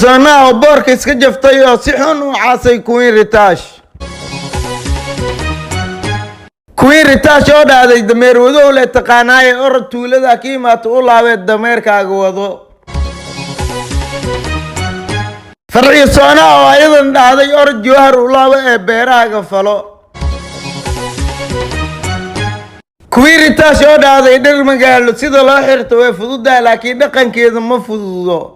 Farxiisoonaa oo boorka iska jaftay oo si xun u caasay Queen Ritash. Queen Ritash oo dhahday dameer wadow le taqaanaaye, orod tuulada ka imaato u laabeed dameerkaaga wado. Farxiisoonaa oo ayadan dhahday orod Jawhar u laabo ee beerahaaga falo. Queen Ritash oo dhahday dhir magaalo sida loo xirto way fududahay, laakiin dhaqankeeda ma fududo.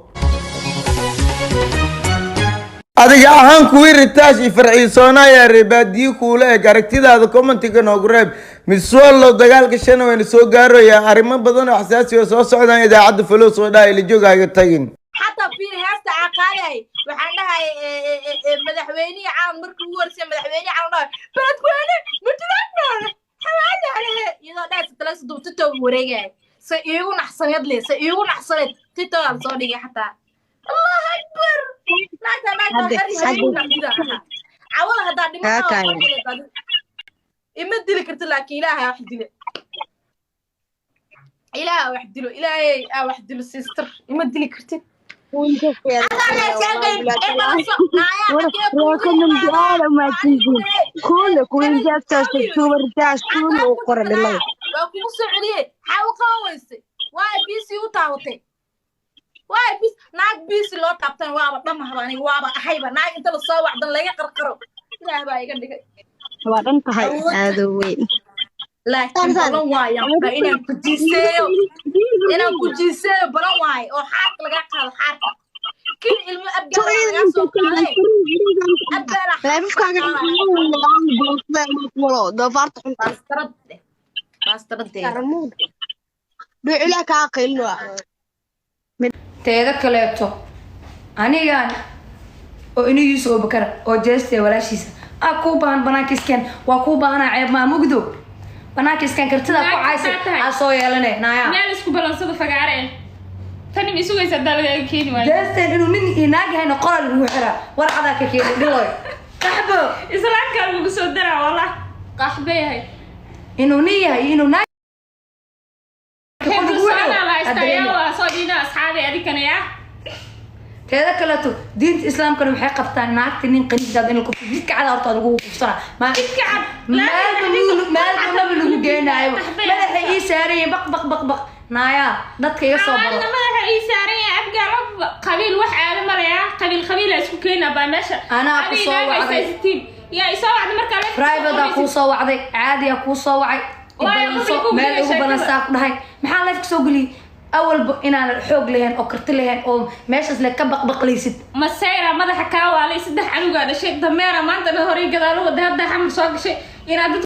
Adiga ahaan Queen Ritash iyo Farxiisoona ayaa reebaadiye kuula eg? Aragtidaada commentiga noogu reeb. Miswallow dagaalka shana wayna soo gaarayaa, arrimo badan oo xasaasi oo soo socdaan. Idaacadda follow soo dhaha, ila joogaaga tagin. Xataa fiiri heesta aa qaadahay, waxaan dhahay madaxweynihii caalam markii ugu horeysay, madaxweynihii caalam dhahay beledweyne mutulaanaale xawaalaalehe, iyadoo dhahaysa taleesa duub titow wareegaya, se iigu naxsaneed le, se iigu naxsaneed titow aan soo dhigay. Xataa Allah akbar, naagta naagta Hadde, hari habeen naxdida ahaa cawada haddaa dhimataa Kaa. Ima dili karta, laakiin Ilaahay wax dile, Ilaaha wax dilo, Ilaahay aa wax dilo. Sister, ima dili kartid. Recommend aada umahadsantihiin. Kuule Queen Jeftas, Super Dash, kuule u qora dhilada. Waa kugu soo celiyey, xaa u qaban weysay? Waay bc u taabatay, waay bis naag bc loo taabtan waaba dhamahba, aniga waaba ahayba naag inta lasoo wacdan laga qarqaro. Ilaah baa iga dhigay. Waa dhan tahay, aada weyn. Laakiin balan waayaan waa inaan ku jiiseeyo, inaan ku jiiseeyo balan waaye, oo xaarka lagaa qaado, xaarka kin ilmo abgaala lagaa soo qaaday, abgaala. Leefafkaaga doofaarta xunta. Baastarad baastaradeeda. Dhuucilaa kaa qaylino. Teeda kaleeto, anigan oo inu Yuusuf Abubakar oo jeestee walaashiisa aa kuu baahan, banaanka iskeen waa kuu baahanaa. Ceeb maa mugdo, banaanka iskeen kartida ku caysay aa soo yeelane naaya. Meel isku balansada fagaare eh, tani ma isugaysa haddaa lagaaga keeni waayo? Jeesteen inuu nin iyo naag yahayna qola lagu xiraa, war cadaa ka keenay dhiloy qaxbo. Islaamkaa lagugu soo daraa, wallah qaxbe yahay. Inuu nin yahay iyo inuu naag qol lagu xiro, Soona la aa dareemi. haystayaa, waa soo dhiina asxaabay adikana yaa. Teeda kaleeto, diinta islaamkana waxay qabtaa naagta nin qaniisaad in la kufto, jidka cada horta lagu kufsana ma Jidka cad. Maalba maalba maba lagu geenaayo, madaxa ii saaraya baq baq baq baq. Naayaa, dadka iga soo baro. Maalna madaxa ii saaran yahay abgaal, qabiil wax aada malaya, qabiil qabiila isku keena baa meesha. Anaa ku Adiga soo naag wacday. haysatiin. Yaa isoo wacday markaa leefka soo Private aa kuu qoraysid? soo wacday, caadiyaa kuu soo wacay. Waayo, ibalanso public u meel geliya igu sheekada. balansaa ku dhahay, maxaa leefka soo geliyay? Awalba inaanan xoog lahayn oo karti lahayn oo meeshaas le ka baqbaqlaysid. Masayra madaxa kaa waalay, saddex canugaa dhashay, dameera maanta dhan horay gadaalo waday, hadda xamar soo gashay inaad dad